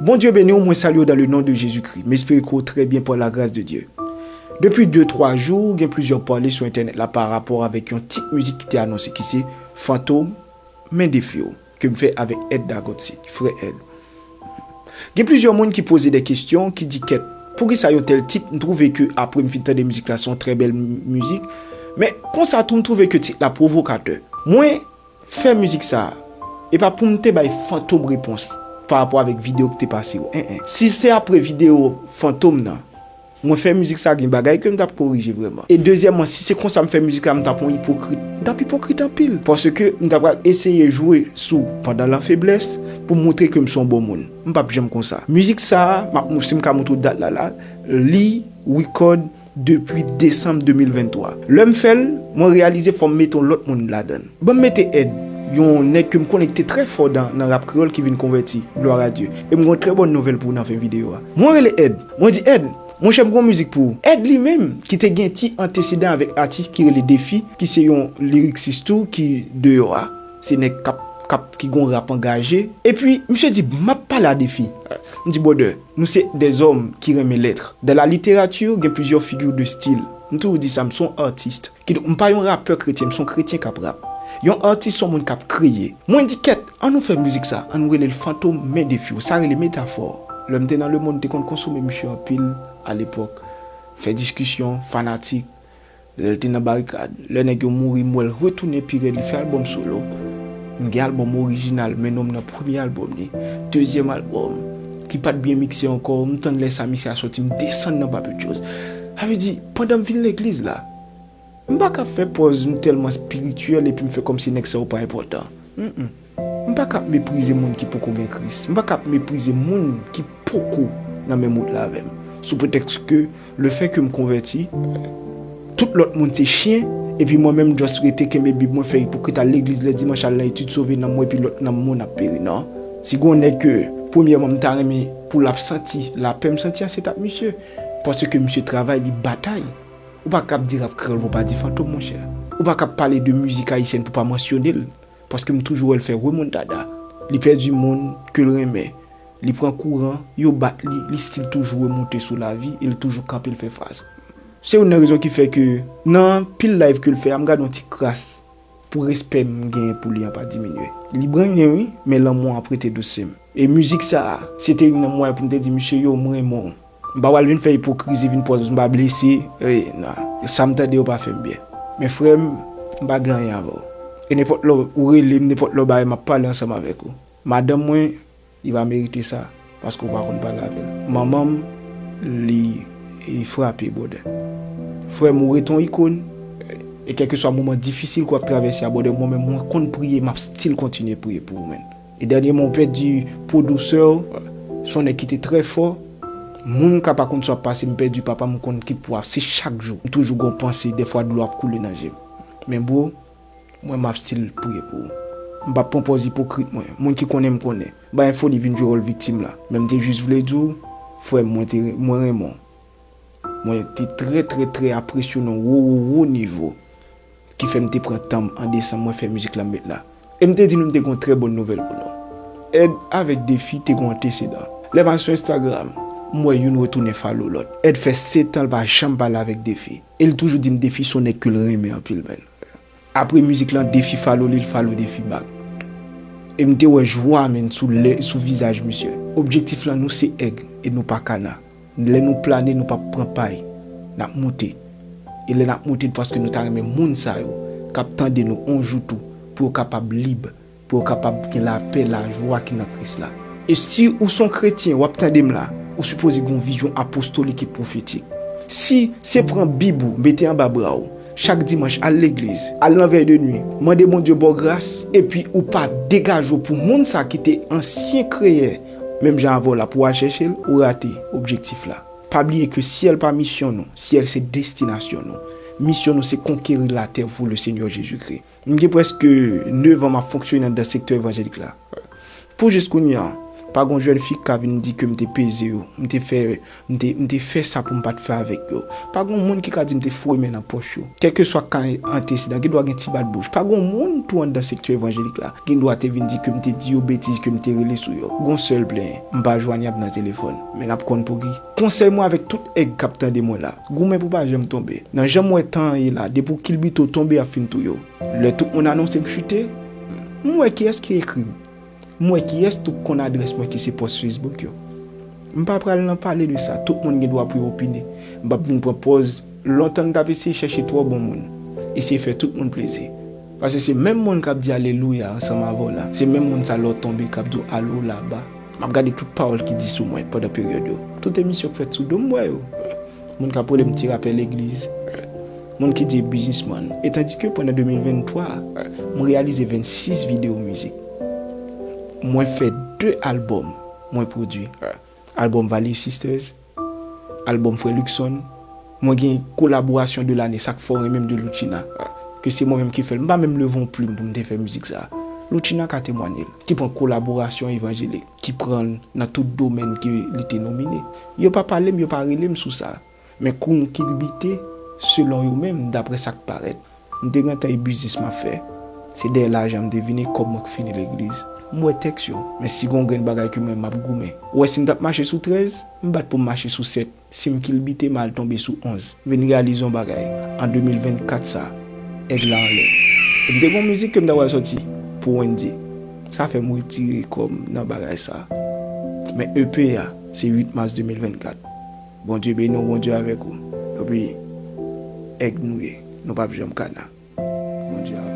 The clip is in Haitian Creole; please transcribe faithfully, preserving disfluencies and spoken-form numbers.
Bondye beni w, mwen salye w dans le nom de Jésus-Christ. M espere ke w trè byen par la grâce de Dieu. Depi de twa jou, gen plizyè pale sou entènèt la pa rapò avèk yon tit mizik ki te anonse, ki se Fantom, Men Defi w, ke m fè avèk Ed Dagotsit, frè Ed. Gen plizyè moun ki poze de kesyon, ki di kèt, poukisa yon tèl tit, m twouve ke apre m fin tande mizik la, se yon trè bèl m-, mizik. Men, konsa tou, m twouve ke tit la pwovokatè. Mwen, fè mizik sa, e pa pou m te bay Fantom repons pa rapò avèk videyo ki te pase yo. En, en. Si se apre videyo Fantom nan, mwen fè mizik sa, gen bagay ke m t ap korije vrèman. E dezyèmman, si se konsa m fè mizik la, m t ap yon ipokrit. M t ap ipokrit anpil. Paske m t ap eseye jwe sou pandan lanfeblès pou m montre ke m se yon bon moun. M p ap janm konsa. Mizik sa, m ap, si m ka montre w dat la la, li record depi desanm de mil venntwa. Lè m fè l, mwen reyalize fò m mete yon lòt moun ladan l. Ban m mete Ed, yon nèg ke m konnen ki te trè fò nan, nan rap kreyòl ki vin konvèti, glwa a Dye. E m gen yon trè bòn nouvèl pou ou nan fen videyo a. Mwen rele Ed. Mwen di, Ed, monchè, m gen yon mizik pou ou. Ed li menm, ki te gen ti antesedan avèk atis ki rele Defi, ki se yon liriksis tou ki deyò a. Se nèg k ap, k ap, ki gon rap angaje. Epi, misye di, m ap pale a Defi. M di, brother, nou se des hommes ki renmen lèt. Dans la littérature, gen plizyè figure de style. M toujou di sa, m se yon atis. Kidonk, m pa yon rapè kretyen, m se yon kretyen k ap rap. Yon atis se yon moun k ap kreye. Mwen di, kèt, ann nou fè mizik sa, ann nou rele l Fantom Men Defi w, sa rele metafò. Lè m te nan lemonn, m te konn konsome misye anpil alepòk. Fè diskisyon, fanatik. Lè l te nan barikad, lè nèg yo mouri, m wè l retounen pi rèd, li fè albòm solo. M gen albòm orijinal, men non m nan premye albòm li. Dezyèm albòm, ki pa t byen mikse ankò, m tann lè sa misye a sòti, m desann nan Papitchos. Sa vle di, pandan m vin legliz la, m pa ka fè pòz m tèlman espirityèl epi m fè kòmsi nèg sa yo pa enpòtan. Mm, mm. M pa ka ap meprize moun ki poko gen Kris. M pa ka ap meprize moun ki poko nan menm wout la avè m. Sou pretèks ke le fè ke m konvèti, tout lòt moun se chen, epi mwen menm m just rete kenbe Bib mwen, fè ipokrit, al legliz lè dimanch, al nan etid, sove nanm mwen, epi lòt nanm mwen ap peri. Non. Si gon nèg ke, premyèman, m ta renmen pou l ap santi lapè m santi a, se t ap misye. Paske misye travay, li batay. Ou pa ka ap di rap kreyòl pou w pa di Fantom, monchè. Ou pa ka ap pale de mizik ayisyèn pou w pa mansyone l. Paske m toujou wè l fè remontada. Li pèdi moun ke l renmen. Li pran kouran, yo bat li, li still toujou remonte sou lavi e l toujou kanpe, l fè fas. Se youn nan rezon ki fè ke nan anpil live ke l fè a, m gade yon ti kras pou respè m genyen pou li an pa diminye. Li brennen wi, men lanmou an ap rete dous, se m. E mizik sa a, se te youn nan mwayen pou m te di misye, yo, m renmen w. M pa pral vin fè ipokrizi, vin pòz m pa blese. Wi, non. Sa m tande yo pa fè m byen. Men frè m, m pa gen anyen avè w. E nenpòt lè w rele m, nenpòt lè w bagay, m ap pale ansanm avèk ou. Madanm mwen, li pa merite sa, paske w pa konn pale avè l. Manman m, li, li frape, brother. Frè m, ou ret yon ikòn. E kèlkeswa moman difisil ke w ap travèse a, brother, mwen menm, mwen konn priye, m ap still kontinye priye pou ou, man. E dènyèman, ou pèdi pwodiktè w, se yon nèg ki te trè fò. Moun ka pa konn sa w ap pase, m pèdi papa m, m konn ki pwa, se chak jou. M toujou gon panse, dèfwa dlo ap koule nan je m. Men bro, mwen m ap still priye pou ou. M p ap pran pòz ipokrit mwen. Moun ki konnen m konnen. M pa gen foli vin jwe wòl viktim la. Men m te jis vle di w, frè m, mwen te, mwen renmen w. Mwen te trè, trè, trè apresye w nan wo, wo, wo nivo. Ki fè m te pran tan m an desanm, mwen fè mizik la m met la. E m te di nou m te gen yon trè bòn nouvèl pou nou. Ed avèk Defi te gen yon antesedan. Lè m al sou Instagram, m wè youn retounen follow lòt. Ed fè sèt an l pa janm pale avèk Defi. E l toujou di m Defi se yon nèg ke l renmen anpil, man. Apre mizik lan, Defi follow li, l follow Defi back. E m te wè jwa, man, sou lè, sou vizaj misye. Objektif lan, nou se èg e nou pa kana. Lè nou plane, nou p ap pran pay. N ap moute. E lè n ap moute, paske nou ta renmen moun sa yo k ap tande nou yon jou tou, pou yo kapab lib, pou yo kapab gen lapè, lajwa ki nan Kris la. E si ou se yon kretyen, w ap tande m la, ou sipoze gen yon vizyon apostolik e pwofetik. Si se pran Bib ou, mete anba bra w, chak dimanch, al legliz, al nan vèy de nwi, mande Bondye ba w gras, epi ou pa degaje w pou moun sa ki te ansyen kreyè, menm jan avè w la pou w al chèche l, ou rate objektif la. Pa bliye ke syèl pa misyon nou, syèl se destinasyon nou. Misyon nou se konkeri latè pou le Senyè Jezikri. M gen prèske nèf an m ap fonksyone anndan sektè evanjelik la. Pou jis kounye a, Pa gon jèn fi k ka vin di ke m te peze yo, m te fè, m te, m te fè sa pou m pa t fè avèk yo. Pa gon moun ki ka di m te foure men nan pòch yo. Kèlkeswa ka antesidan, gen dwa gen ti bat bouch. Pa gon moun tou anndan sektè evanjelik la gen dwa te vin di ke m te di yo betiz, ke m te rele sou yo. Gon sèl plenyen, m pa jwanyab nan telefòn. Men n ap konn pou ki. Konsèy mwen avèk tout èg k ap tande mwen la, goumen pou pa janm tonbe. Nan jan m wè tan an ye la, depi w kilbite w tonbe, y ap fin touye w. Lè tout moun anonse m chite, m wè kiyès ki ekri m. M wè kiyès tou k konn adrès mwen ki se pòs Facebook yo. M pa pral nan pale de sa, tout moun gen dwa pou yo opine. M p ap vin pran pòz lontan m t ap eseye chèche twò bon moun, eseye fè tout moun plezi. Paske se menm moun k ap di alelouya ansanm avè w la, se menm moun sa lè w tonbe k ap di w alo laba. M ap gade tout pawòl ki di sou mwen pandan peryòd yo. Tout emisyon k fèt sou do m, m wè yo. Moun k ap rele m ti rapè legliz. Moun ki di biznismann. E tandike pandan de mil venntwa, m reyalize vennsis videyo mizik. Mwen fè de albòm mwen pwodui. Albòm Valley Sisters, albòm Frè Luckson. Mwen gen kolaborasyon de lane, sa k fè w renmen m, de Loutchina. Ke se mwen menm ki fè l. M pa menm leve yon plim pou m te fè mizik sa. Loutchina ka temwanye l. Ki pran kolaborasyon evanjelik, ki pran l nan tout domèn ke li te nomine. Yo pa pale m, yo pa rele m sou sa. Men kou m kilbite, selon yo menm, daprè sa k parèt. M te gentan e biznis m ap fè. Se dèyè lajan m te vini, kòb mwen k fini legliz. M wè tèks yo, men si gon grenn bagay ke mwen m ap goumen. Ou wè si m t ap mache sou trèz, m bat pou m mache sou sèt. Si m kilbite, m al tonbe sou onz. Vin reyalize yon bagay. An de mil vennkat sa, èg la anlè. E m te gon mizik ke m ta pral sòti pou Wendy. Sa fè m retire kò m nan bagay sa. Men E P a, se uit mas de mil vennkat. Bondye beni w, Bondye avèk ou. Epi, èg nou ye. Nou p ap janm kana. Bondye avèk ou.